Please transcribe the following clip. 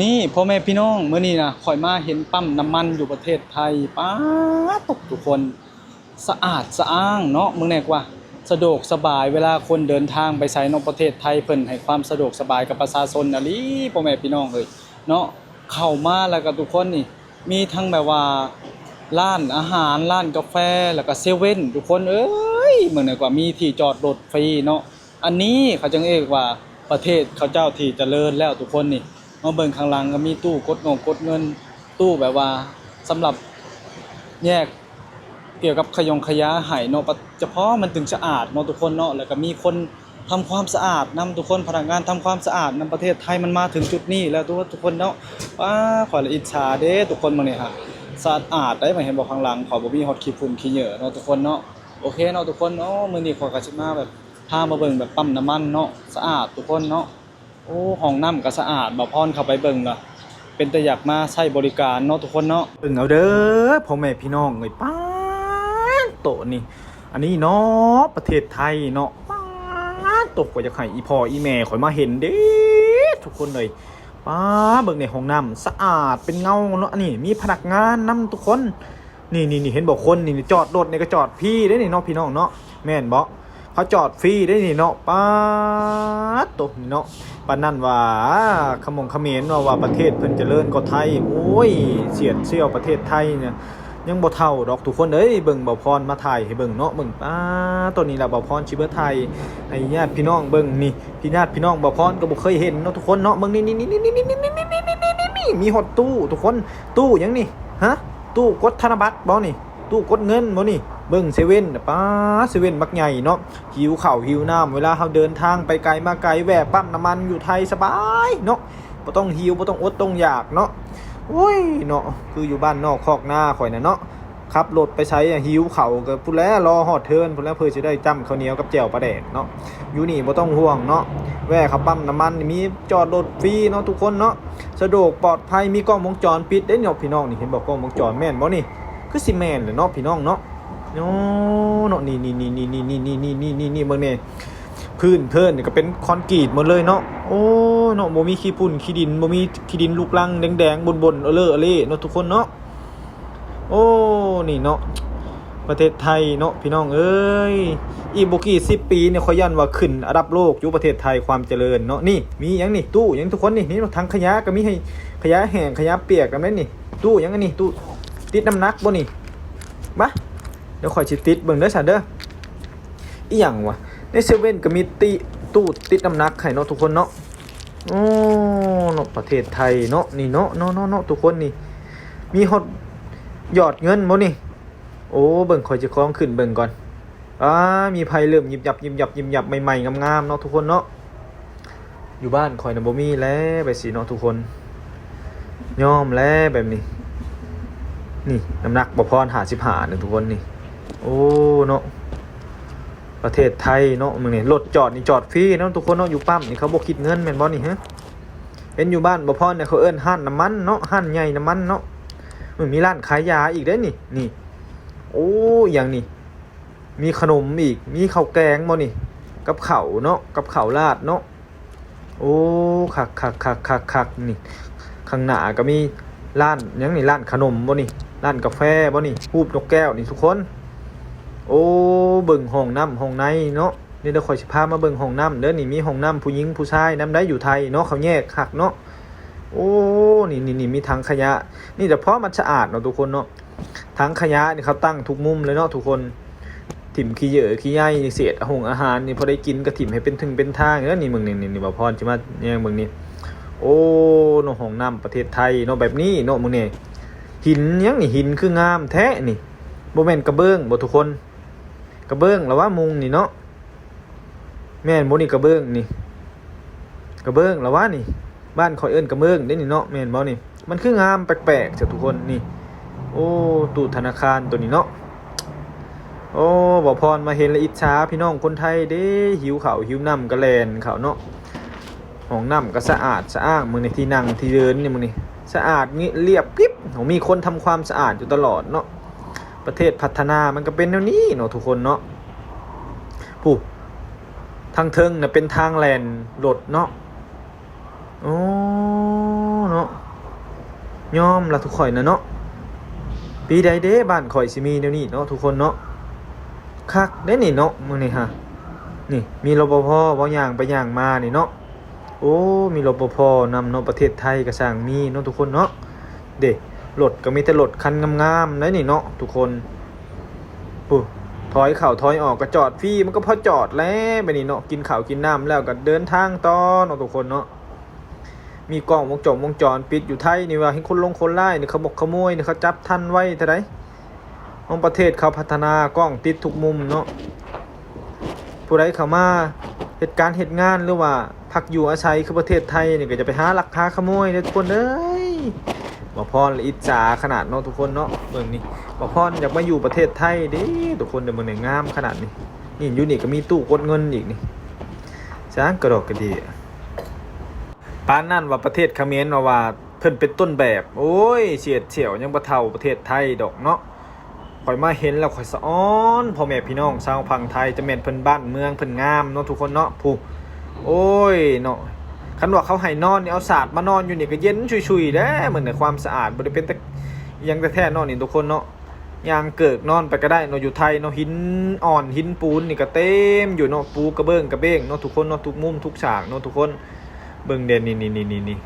ນີ້ພໍ່ແມ່ພີ່ນ້ອງ ມື້ນີ້ນະ ຂ້ອຍມາເຫັນປ້ຳນ້ຳມັນຢູ່ປະເທດໄທ. ປາດຕົກ ທຸກຄົນ ສະອາດສະອ້າງເນາະ. ເບິ່ງແດ່ກວ່າ ສະດວກສະບາຍ ເວລາຄົນເດີນທາງໄປໃສເນາະ. ປະເທດໄທເພິ່ນໃຫ້ຄວາມສະດວກສະບາຍກັບປະຊາຊົນອີ່ຫຼີ ພໍ່ແມ່ພີ່ນ້ອງເອີຍເນາະ. ເຂົ້າມາແລ້ວກໍ ທຸກຄົນ ນີ້ ມີທັງແບບວ່າຮ້ານອາຫານ ຮ້ານກາແຟ ແລ້ວກໍເຊເວັ່ນ ທຸກຄົນເອີຍ. ເບິ່ງແດ່ກວ່າ ມີທີ່ຈອດລົດຟຣີເນາະ. ອັນນີ້ເຂົາຈຶ່ງເອີ້ນວ່າປະເທດເຂົາເຈົ້າທີ່ຈະເລີນແລ້ວ ທຸກຄົນ. ນີ້ ມາເບິ່ງຂ້າງຫຼັງກໍມີຕູ້ກົດງົງກົດເງິນ ຕູ້ແບບວ່າສຳລັບແຍກກ່ຽວກັບຂະຫຍົງຂະຫຍາໃຫ້ເນາະ. ສະເພາະມັນຈຶ່ງສະອາດເນາະ ທຸກຄົນເນາະ. ແລ້ວກໍມີຄົນທຳຄວາມສະອາດນຳ ທຸກຄົນ ພະນັກງານທຳຄວາມສະອາດນຳ. ປະເທດໄທມັນມາເຖິງຈຸດນີ້ແລ້ວ ທຸກຄົນເນາະ. ປ້າ ຂ້ອຍລະອິດສາເດ້ ທຸກຄົນ. ເບິ່ງນີ້ຫາ ສະອາດໄດ໋ ມາເຫັນບໍ່ ຂ້າງຫຼັງຂ້ອຍບໍ່ມີຮອດຂີ້ຝຸ່ນຂີ້ເຫຍື້ອເນາະ ທຸກຄົນເນາະ. ໂອເຄເນາະ ທຸກຄົນເນາະ, ມື້ນີ້ຂ້ອຍກໍຊິມາແບບ ພາມາເບິ່ງແບບປ້ຳນ້ຳມັນເນາະ ສະອາດ ທຸກຄົນເນາະ. ໂອ້ ຫ້ອງນ້ຳກໍສະອາດ ບ່າວພອນເຂົ້າໄປເບິ່ງລະ ເປັນຕາຢາກມາໃຊ້ບໍລິການເນາະ ທຸກຄົນເນາະ. ເບິ່ງເອົາເດີ ພໍ່ແມ່ພີ່ນ້ອງເອີຍ ປາດໂຕນີ້ ອັນນີ້ເນາະ ປະເທດໄທເນາະ. ປາດໂຕ ຂ້ອຍຢາກໃຫ້ອີ່ພໍ່ອີ່ແມ່ຂ້ອຍມາເຫັນເດ້ ທຸກຄົນເອີຍ. ປາ ເບິ່ງໃນຫ້ອງນ້ຳ ສະອາດເປັນເງົາເນາະ. ອັນນີ້ມີພະນັກງານນຳ ທຸກຄົນ. ນີ້ໆໆ ເຫັນບໍ່ ຄົນນີ້ ນີ້ຈອດລົດນີ້ກໍຈອດຟຣີເດ້ນີ້ເນາະ ພີ່ນ້ອງເນາະ ແມ່ນບໍ່? ເຂົາຈອດຟຣີເດ້ນີ້ເນາະ. ປາດໂຕ ນີ້ເນາະ ປານນັ້ນວ່າ ຂະໝົງຂະເໝນເນາະ ວ່າປະເທດເພິ່ນຈະເລີນກວ່າໄທ. ໂອ້ຍ ສຽດສ່ຽວປະເທດໄທນະ ຍັງບໍ່ເທົ່າດອກ ທຸກຄົນເອີຍ. ເບິ່ງ ບ່າວພອນມາຖ່າຍໃຫ້ເບິ່ງເນາະ. ເບິ່ງ ປາ ໂຕນີ້ລະ ບ່າວພອນຊິມາຖ່າຍໃຫ້ຍາດພີ່ນ້ອງເບິ່ງ. ນີ້ ພີ່ ຍາດພີ່ນ້ອງບ່າວພອນກໍບໍ່ເຄີຍເຫັນເນາະ ທຸກຄົນເນາະ. ເບິ່ງ ນີ້ໆໆ ມີຮອດຕູ້ ທຸກຄົນ. ຕູ້ຫຍັງນີ້ ຮະ? ຕູ້ກົດທະນະບັດບໍ່ນີ້? ຕູ້ກົດເງິນບໍ່ນີ້? ເບິ່ງເຊເວັ່ນ ປາ ເຊເວັ່ນບັກໃຫຍ່ເນາະ. ຫິວເຂົ້າຫິວນ້ຳ ເວລາເຮົາເດີນທາງໄປໄກມາໄກ ແວ່ປ້ຳນ້ຳມັນຢູ່ໄທສະບາຍເນາະ ບໍ່ຕ້ອງຫິວ ບໍ່ຕ້ອງອົດຕ້ອງຢາກເນາະ. ໂອ້ຍເນາະ ຄືຢູ່ບ້ານນອກຄອກນາຂ້ອຍນະເນາະ ຂັບລົດໄປໃສ ຫິວເຂົ້າກໍພຸ້ນແຫຼະ ລໍຮອດເທິນພຸ້ນແຫຼະ ເພື່ອຊິໄດ້ຈ້ຳເຂົ້າໜຽວກັບແຈ່ວປາແດກເນາະ. ຢູ່ນີ້ບໍ່ຕ້ອງຫ່ວງເນາະ ແວ່ເຂົ້າປ້ຳນ້ຳມັນ ມີຈອດລົດຟຣີເນາະ ທຸກຄົນເນາະ. ສະດວກປອດໄພ ມີກ້ອງວົງຈອນປິດເດ້ເນາະ ພີ່ນ້ອງ. ນີ້ ເຫັນບໍ່ ກ້ອງວົງຈອນ ແມ່ນບໍ່ນີ້? ຄືຊິແມ່ນແຫຼະເນາະ ພີ່ນ້ອງເນາະ. ໂອ້ ເນາະ ນີ້ໆໆ ເບິ່ງແດ່ ພື້ນເທີນນີ້ກໍເປັນຄອນກຣີດໝົດເລີຍເນາະ. ໂອ້ ເນາະ ບໍ່ມີຂີ້ຝຸ່ນຂີ້ດິນ ບໍ່ມີຂີ້ດິນລູກລັງແດງໆ ບົນໆ ເອີເລີເນາະ ທຸກຄົນເນາະ. ໂອ້ ນີ້ເນາະ ປະເທດໄທເນາະ ພີ່ນ້ອງເອີຍ. ອີກບໍ່ກີ້ສິບປີນີ້ ຂ້ອຍຢ້ານວ່າຂຶ້ນອັນດັບໂລກຢູ່ ປະເທດໄທ ຄວາມຈະເລີນເນາະ. ນີ້ ມີຫຍັງນີ້? ຕູ້ຫຍັງ ທຸກຄົນ? ນີ້ ນີ້ ຖັງຂະຫຍະກໍມີໃຫ້ ຂະຫຍະແຫ້ງ ຂະຫຍະປຽກນຳເດ້ນີ້. ຕູ້ຫຍັງອັນນີ້? ຕູ້ຕິດນ້ຳໜັກບໍ່ນີ້? ມາ ດຽວຂ້ອຍຊິຕິດເບິ່ງເດີຊັ້ນເດີ. ອີຫຍັງວະ? ໃນເຊເວັ່ນກໍມີຕິ ຕູ້ຕິດນ້ຳໜັກໃຫ້ເນາະ ທຸກຄົນເນາະ. ໂອ້ ເນາະ ປະເທດໄທເນາະ ນີ້ເນາະ ເນາະ ເນາະ ເນາະ ທຸກຄົນ. ນີ້ ມີຮອດຢອດເງິນບໍ່ນີ້? ໂອ້ ເບິ່ງ ຂ້ອຍຈະຄອງຂຶ້ນເບິ່ງກ່ອນ. ອາ ມີໄຟເລີ່ມຍິບຍັບ ຍິບຍັບ ຍິບຍັບ ໃໝ່ໆ ງາມໆ ເນາະ ທຸກຄົນເນາະ. ຢູ່ບ້ານຂ້ອຍນະບໍ່ມີແລ້ວ ແບບຊີ້ເນາະ ທຸກຄົນ. ຍອມແລ້ວແບບນີ້. ນີ້ ນ້ຳໜັກບ່າວພອນ ຫ້າສິບຫ້າ ນີ້ ທຸກຄົນນີ້. ໂອ້ ເນາະ ປະເທດໄທເນາະ. ເບິ່ງນີ້ ລົດຈອດນີ້ຈອດຟຣີເນາະ ທຸກຄົນເນາະ. ຢູ່ປ້ຳນີ້ເຂົາບໍ່ຄິດເງິນແມ່ນບໍ່ນີ້? ຮະ ເຫັນຢູ່ບ້ານບ່າວພອນນີ້ ເຂົາເອີ້ນຮ້ານນ້ຳມັນເນາະ ຮ້ານໃຫຍ່ນ້ຳມັນເນາະ. ມັນມີຮ້ານຂາຍຢາອີກເດ້ນີ້. ນີ້ ໂອ້ ອີຫຍັງນີ້? ມີຂະໜົມອີກ ມີເຂົ້າແກງບໍ່ນີ້? ກັບເຂົ້າເນາະ ກັບເຂົ້າລາດເນາະ. ໂອ້ ຄັກໆໆໆໆ. ນີ້ ຂ້າງໜ້າກໍມີຮ້ານຫຍັງນີ້? ຮ້ານຂະໜົມບໍ່ນີ້? ຮ້ານກາແຟບໍ່ນີ້? ຮູບນົກແກ້ວນີ້ ທຸກຄົນ. ໂອ້ ເບິ່ງຫ້ອງນ້ຳຫ້ອງໃນເນາະ. ນີ້ ດຽວຂ້ອຍຊິພາມາເບິ່ງຫ້ອງນ້ຳເດີ. ນີ້ ມີຫ້ອງນ້ຳຜູ້ຍິງຜູ້ຊາຍນຳໄດ້ ຢູ່ໄທເນາະ. ເຂົາແຍກຄັກເນາະ. ໂອ້ ນີ້ໆໆ ມີຖັງຂະຫຍະ. ນີ້ແຫຼະ ພໍມັນສະອາດເນາະ ທຸກຄົນເນາະ. ຖັງຂະຫຍະນີ້ເຂົາຕັ້ງທຸກມຸມເລີຍເນາະ ທຸກຄົນ. ຖິ້ມຂີ້ເຫຍື້ອຂີ້ໃຍ ເສດອາຫົງອາຫານນີ້ ພໍໄດ້ກິນກໍຖິ້ມໃຫ້ເປັນເຖິງເປັນທາງເດີ. ນີ້ ເບິ່ງນີ້ ນີ້ ບ່າວພອນຊິມາແຍງເບິ່ງນີ້. ໂອ້ ເນາະ ຫ້ອງນ້ຳປະເທດໄທເນາະ ແບບນີ້ເນາະ. ມື້ນີ້ ຫີນຫຍັງນີ້? ຫີນຄືງາມແທ້ນີ້. ບໍ່ແມ່ນກະເບື້ອງບໍ່ ທຸກຄົນ? ກະເບື້ອງລະວ່າ ມຸງນີ້ເນາະ. ແມ່ນບໍ່ນີ້? ກະເບື້ອງນີ້ ກະເບື້ອງລະວ່ານີ້? ບ້ານຂ້ອຍເອີ້ນກະເບື້ອງເດ້ນີ້ເນາະ. ແມ່ນບໍ່ນີ້? ມັນຄືງາມແປກໆ ຊະ ທຸກຄົນ. ນີ້ ໂອ້ ຕູ້ທະນາຄານໂຕນີ້ເນາະ. ໂອ້ ບ່າວພອນມາເຫັນລະອິດສາພີ່ນ້ອງຄົນໄທເດ້. ຫິວເຂົ້າຫິວນ້ຳກໍແລ່ນເຂົ້າເນາະ. ຫ້ອງນ້ຳກໍສະອາດສະອ້າງ. ເບິ່ງໃນທີ່ນັ່ງທີ່ເດີນນີ້ ເບິ່ງນີ້ ສະອາດ ລຽບກິບ. ໂອ້ ມີຄົນທຳຄວາມສະອາດຢູ່ຕະຫຼອດເນາະ. ປະເທດພັດທະນາມັນກໍເປັນແນວນີ້ເນາະ ທຸກຄົນເນາະ. ຜູ້ ທາງເທິງນະເປັນທາງແລ່ນລົດເນາະ. ໂອ້ ຍອມລະທຸກຂ້ອຍນະເນາະ. ປີໃດເດ້ບ້ານຂ້ອຍຊິມີແນວນີ້ເນາະທຸກຄົນເນາະ. ຄັກເດ້ນີ້ເນາະ ມື້ນີ້ຮະ. ນີ້ມີ ລປພ ບໍ່ ຍ່າງໄປຍ່າງມານີ້ເນາະ. ໂອ້ ມີ ລປພ ນຳເນາະ. ປະເທດໄທກໍຊ່າງມີເນາະທຸກຄົນເນາະ. ເດ້ ລົດກໍມີແຕ່ລົດຄັນງາມໆໄດ໋ນີ້ເນາະທຸກຄົນ. ຜູ້ ຖອຍເຂົ້າຖອຍອອກກໍຈອດຟຣີ ມັນກໍພໍຈອດແຫຼະບາດນີ້ເນາະ. ກິນເຂົ້າກິນນ້ຳແລ້ວກໍເດີນທາງຕໍ່ເນາະທຸກຄົນເນາະ. ມີກ້ອງວົງຈອງວົງຈອນປິດຢູ່ໄທນີ້ ວ່າເຫັນຄົນຫຼົງຄົນຫຼາຍນີ້ ຂະໝົກຂະໂມຍນີ້ ເຂົາຈັບທັນໄວເທົ່າໃດ. ຂອງປະເທດເຂົາພັດທະນາກ້ອງຕິດທຸກມຸມເນາະ. ຜູ້ໃດເຂົ້າມາເຮັດການເຮັດງານ ຫຼືວ່າພັກຢູ່ອາໄສຄືປະເທດໄທນີ້ ກໍຢ່າໄປຫາລັກຫາຂະໂມຍເດີ້ທຸກຄົນເອີຍ. ບ່າວພອນລະອິດສາຂະໜາດເນາະທຸກຄົນເນາະ. ເບິ່ງນີ້ ບ່າວພອນຢາກມາຢູ່ປະເທດໄທເດ້ທຸກຄົນເດີ້. ເບິ່ງນີ້ ງາມຂະໜາດນີ້. ນີ້ ຢູ່ນີ້ກໍມີຕູ້ກົດເງິນອີກນີ້. ຊ່າງກະດອກກະເດຍ ປານນັ້ນວ່າປະເທດຂະເໝນວ່າ ວ່າເພິ່ນເປັນຕົ້ນແບບ. ໂອ້ຍ ສຽດສຽວຍັງບໍ່ເທົ່າປະເທດໄທດອກເນາະ. ຂ້ອຍມາເຫັນແລ້ວຂ້ອຍສະອອນພໍ່ແມ່ພີ່ນ້ອງຊາວຝັ່ງໄທ ຈະແມ່ນເພິ່ນບ້ານເມືອງເພິ່ນງາມເນາະທຸກຄົນເນາະ. ຜູ້ ໂອ້ຍເນາະ ຄັນວ່າເຂົາໃຫ້ນອນນີ້ ເອົາສາດມານອນຢູ່ນີ້ກໍເຢັນຊຸຍໆແດ່. ມັນໃນຄວາມສະອາດ ບໍ່ໄດ້ເປັນຕາຫຍັງແທ້ໆເນາະນີ້ທຸກຄົນເນາະ. ຍ່າງເກີກນອນໄປກໍໄດ້ເນາະ ຢູ່ໄທເນາະ. ຫີນອ່ອນຫີນປູນນີ້ກໍເຕັມຢູ່ເນາະ ປູກະເບື້ອງກະເບ້ງເນາະທຸກຄົນເນາະ ທຸກມຸມທຸກສາກເນາະທຸກຄົນ. ເບິ່ງເດ້ ນີ້